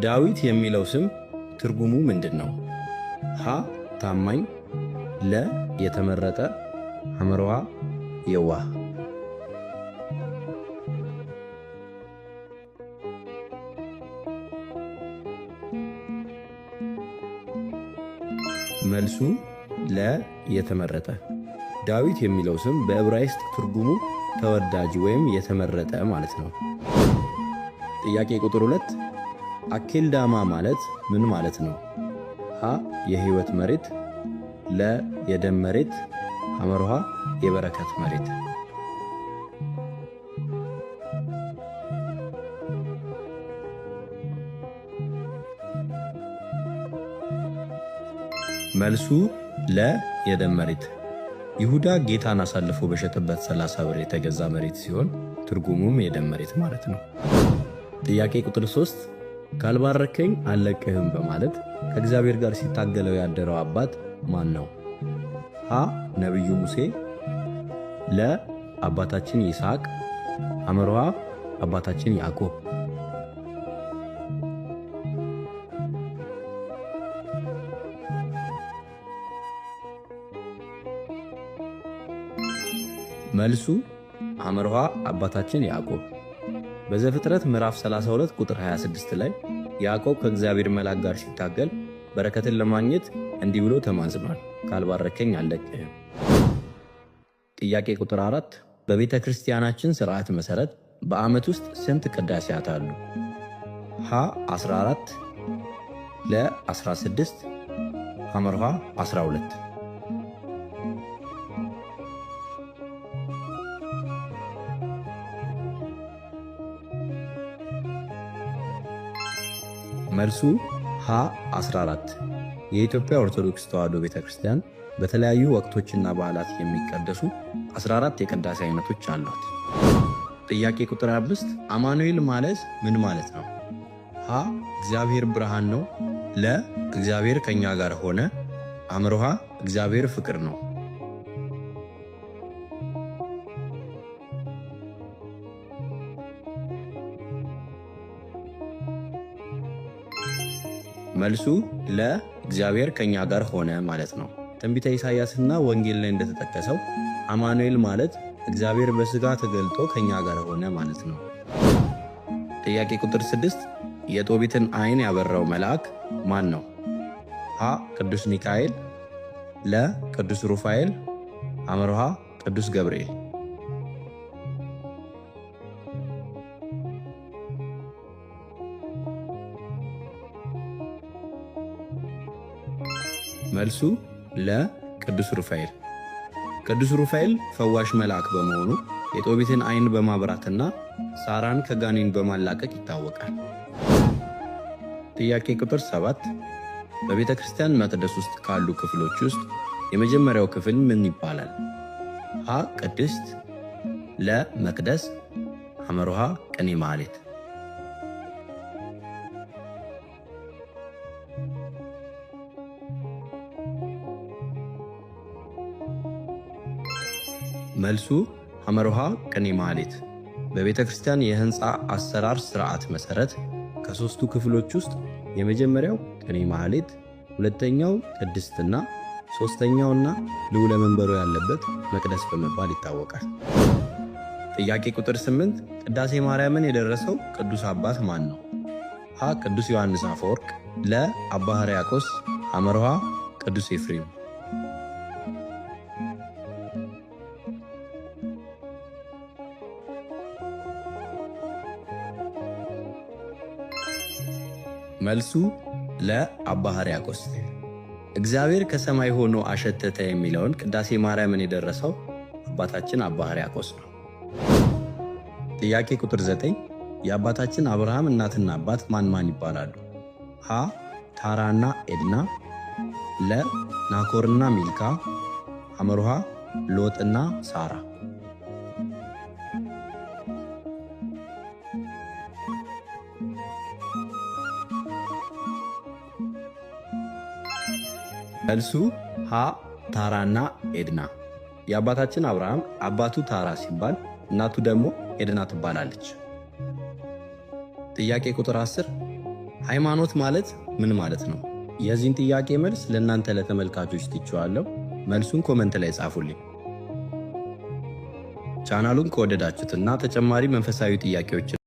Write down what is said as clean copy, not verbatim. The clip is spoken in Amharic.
ዳዊት የሚለው ስም ትርጉሙ ምንድን ነው? ሀ ታማኝ፣ ለ የተመረጠ፣ ሐመርሃ የዋህ። መልሱ ለ የተመረጠ። ዳዊት የሚለው ስም በዕብራይስጥ ትርጉሙ ተወዳጅ ወይም የተመረጠ ማለት ነው። ጥያቄ ቁጥር 2፣ አኬልዳማ ማለት ምን ማለት ነው? ሀ የህይወት መሬት፣ ለ የደም መሬት፣ ሐመርሃ የበረከት መሬት። መልሱ ለ የደም መሬት። ይሁዳ ጌታን አሳልፎ በሸጠበት 30 ብር የተገዛ መሬት ሲሆን ትርጉሙም የደም መሬት ማለት ነው። ጥያቄ ቁጥር 3፣ ካልባረከኝ አልለቅህም በማለት ከእግዚአብሔር ጋር ሲታገለው ያደረው አባት ማን ነው? ሀ ነቢዩ ሙሴ፣ ለ አባታችን ይስሐቅ፣ ሐመርሃ አባታችን ያዕቆብ። መልሱ ሐመርሃ አባታችን ያዕቆብ። በዘፍጥረት ምዕራፍ 32 ቁጥር 26 ላይ ያዕቆብ ከእግዚአብሔር መልአክ ጋር ሲታገል በረከትን ለማግኘት እንዲህ ብሎ ተማጽኗል፣ ካልባረከኝ አልለቅህም። ጥያቄ ቁጥር 4፣ በቤተ ክርስቲያናችን ሥርዓት መሠረት በዓመት ውስጥ ስንት ቅዳሴያት አሉ? ሀ 14፣ ለ 16፣ ሐመርሃ 12። መልሱ ሀ 14። የኢትዮጵያ ኦርቶዶክስ ተዋሕዶ ቤተ ክርስቲያን በተለያዩ ወቅቶችና በዓላት የሚቀደሱ 14 የቅዳሴ አይነቶች አሏት። ጥያቄ ቁጥር 5፣ አማኑኤል ማለት ምን ማለት ነው? ሀ እግዚአብሔር ብርሃን ነው፣ ለ እግዚአብሔር ከኛ ጋር ሆነ፣ አምርሃ እግዚአብሔር ፍቅር ነው። መልሱ ለ እግዚአብሔር ከኛ ጋር ሆነ ማለት ነው። ትንቢተ ኢሳይያስና ወንጌል ላይ እንደተጠቀሰው አማኑኤል ማለት እግዚአብሔር በሥጋ ተገልጦ ከኛ ጋር ሆነ ማለት ነው። ጥያቄ ቁጥር 6፣ የጦቢትን ዓይን ያበራው መልአክ ማን ነው? ሀ ቅዱስ ሚካኤል፣ ለ ቅዱስ ሩፋኤል፣ ሐመርሃ ቅዱስ ገብርኤል። መልሱ ለ ቅዱስ ሩፋኤል። ቅዱስ ሩፋኤል ፈዋሽ መልአክ በመሆኑ የጦቢትን ዓይን በማብራትና ሳራን ከጋኔን በማላቀቅ ይታወቃል። ጥያቄ ቁጥር 7፣ በቤተ ክርስቲያን መቅደስ ውስጥ ካሉ ክፍሎች ውስጥ የመጀመሪያው ክፍል ምን ይባላል? ሀ ቅድስት፣ ለ መቅደስ፣ ሐመርሃ ቅኔ ማህሌት። መልሱ ሐመርሃ ቅኔ ማህሌት። በቤተ ክርስቲያን የህንፃ አሰራር ስርዓት መሰረት ከሦስቱ ክፍሎች ውስጥ የመጀመሪያው ቅኔ ማህሌት፣ ሁለተኛው ቅድስትና፣ ሦስተኛውና ልዑለ መንበሩ ያለበት መቅደስ በመባል ይታወቃል። ጥያቄ ቁጥር 8፣ ቅዳሴ ማርያምን የደረሰው ቅዱስ አባት ማን ነው? ሀ ቅዱስ ዮሐንስ አፈወርቅ፣ ለ አባ ሕርያቆስ፣ ሐመርሃ ቅዱስ ኤፍሬም። መልሱ ለ አባ ሕርያቆስ። እግዚአብሔር ከሰማይ ሆኖ አሸተተ የሚለውን ቅዳሴ ማርያምን የደረሰው አባታችን አባ ሕርያቆስ ነው። ጥያቄ ቁጥር 9፣ የአባታችን አብርሃም እናትና አባት ማን ማን ይባላሉ? ሀ ታራና ኤድና፣ ለ ናኮርና ሚልካ፣ ሐመርሃ ሎጥና ሳራ። መልሱ ሀ ታራና ኤድና። የአባታችን አብርሃም አባቱ ታራ ሲባል እናቱ ደግሞ ኤድና ትባላለች። ጥያቄ ቁጥር 10፣ ሃይማኖት ማለት ምን ማለት ነው? የዚህን ጥያቄ መልስ ለእናንተ ለተመልካቾች ትቼዋለሁ። መልሱን comment ላይ ጻፉልኝ። ቻናሉን ከወደዳችሁትና ተጨማሪ መንፈሳዊ ጥያቄዎችን